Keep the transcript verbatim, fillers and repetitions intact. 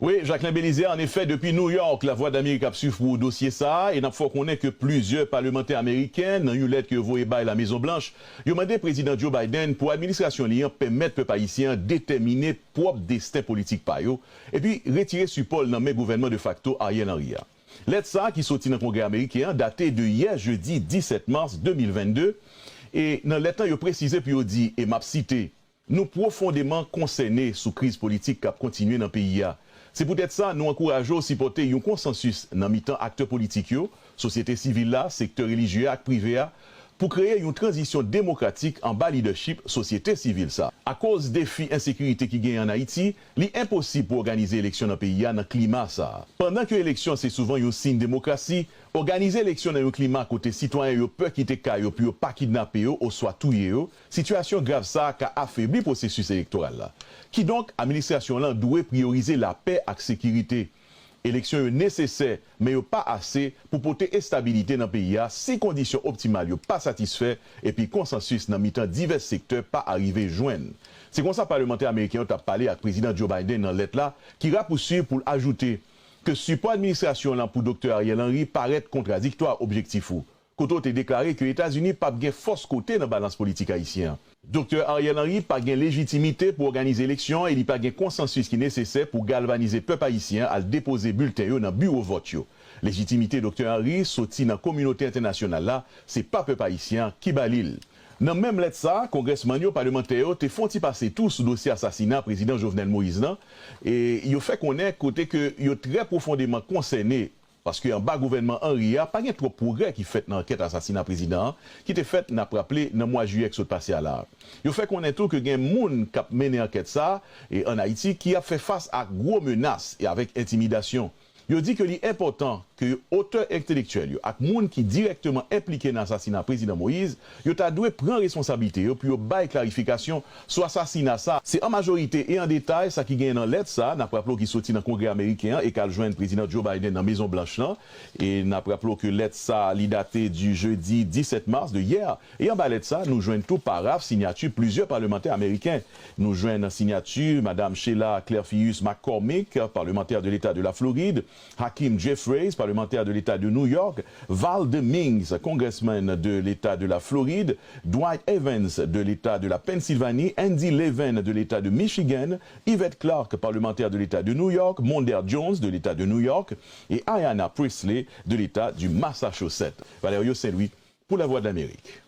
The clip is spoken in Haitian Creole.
Wi, Jacquelin Belizaire, annefè, depi New York, Lavwadlamerik ap swiv pou ou dosye sa a, e n ap fè w konnen ke plizyè palmantè ameriken, nan yon lèt ke yo voye bay Lamezon Blanch, yo mande Prezidan Joe Biden pou administrasyon li an pèmèt pèp ayisyen an detèmine pwòp desten politik pa yo, epi retire sipò l nan men gouvènman defakto Ariel Henry a. Lèt sa a, ki soti nan Kongrè ameriken an, date de yè, jedi disèt mas de mil vennde, e nan lèt lan, yo presize pou yo di, e m ap site, Nou pwofondeman konsène sou kriz politik k ap kontinye nan peyi a. Se poutèt sa, nou ankouraje w sipòte yon konsansis nan mitan aktè politik yo, sosyete sivil la, sektè relijye a ak prive a, pou kreye yon tranzisyon demokratik anba lidèchip sosyete sivil sa. Akoz defi ensekirite ki genyen ann Ayiti, li enposib pou òganize eleksyon nan peyi a nan klima sa a. Pandan ke eleksyon se souvan yon siy demokrasi, òganize eleksyon nan yon klima kote sitwayen yo pè kite kay yo pou yo pa kidnape yo oswa touye yo, sitiyasyon grav sa a ka afebli pwosesis elektoral la. Kidonk, administrasyon lan dwe priyorize lapè ak sekirite. Eleksyon yo nesesè, men yo pa ase pou pote estabilite nan peyi a si kondisyon optimal yo pa satisfè epi konsansis nan mitan divès sektè pa arive jwenn. Se konsa palmantè ameriken yo t ap pale ak Prezidan Joe Biden nan lèt la, ki rapousiv pou l ajoute ke sipò administrasyon lan pou Doktè Ariel Henry parèt kontradiktwa objektif ou, kote w te deklare ke Etazini p ap gen fòs kote nan balans politik ayisyen an. Doktè Ariel Henry pa gen lejitimite pou òganize eleksyon e li pa gen konsansis ki nesesè pou galvanize pèp ayisyen an al depoze bilten yo nan biwo vòt yo. Lejitimite Doktè Henry soti nan kominote entènasyonal la, se pa pèp ayisyen an ki ba li l. Nan menm lèt sa a, kongrèsmann yo, palmantè yo, te fè yon ti pase tou sou dosye asasina Prezidan Jovenel Moïse lan, e yo fè konnen kote ke yo trè pwofondeman konsène, paske anba gouvènman Henry a, pa gen twòp pwogrè ki fèt nan ankèt asasina prezidan an, ki te fèt, n ap raple, nan mwa jiyè k sot pase a la a. Yo fè konnen tou ke gen moun k ap mennen ankèt sa a, e ann Ayiti, ki ap fè fas ak gwo menas e avèk entimidasyon. Yo di ke li enpòtan ke otè entelektyèl yo ak moun ki dirèkteman enplike nan asasina Prezidan Moïse, yo ta dwe pran responsablite yo pou yo bay klarifikasyon sou asasina sa a. Se an majorite e an detay sa ki genyen nan lèt sa a, n ap raple w, ki soti nan Kongrè ameriken an e k al jwenn Prezidan Joe Biden nan Mezon Blanch lan. E n ap raple w ke lèt sa a, li date du jeudi dix-sept mars, de yè. E anba lèt sa, nou jwenn tou paraf siyati plizyè palmantè ameriken. Nou jwenn siyati Madam Sheila Clerfius McCormick, parlementaire de l'État de la Floride, Hakeem Jeffries, parlementaire de l'État de New York, Val Demings, congressman de l'État de la Floride, Dwight Evans de l'État de la Pennsylvanie, Andy Levin de l'État de Michigan, Yvette Clarke, parlementaire de l'État de New York, Mondaire Jones de l'État de New York et Ayanna Pressley de l'État du Massachusetts. Valerio Saint-Louis pour La Voix de l'Amérique.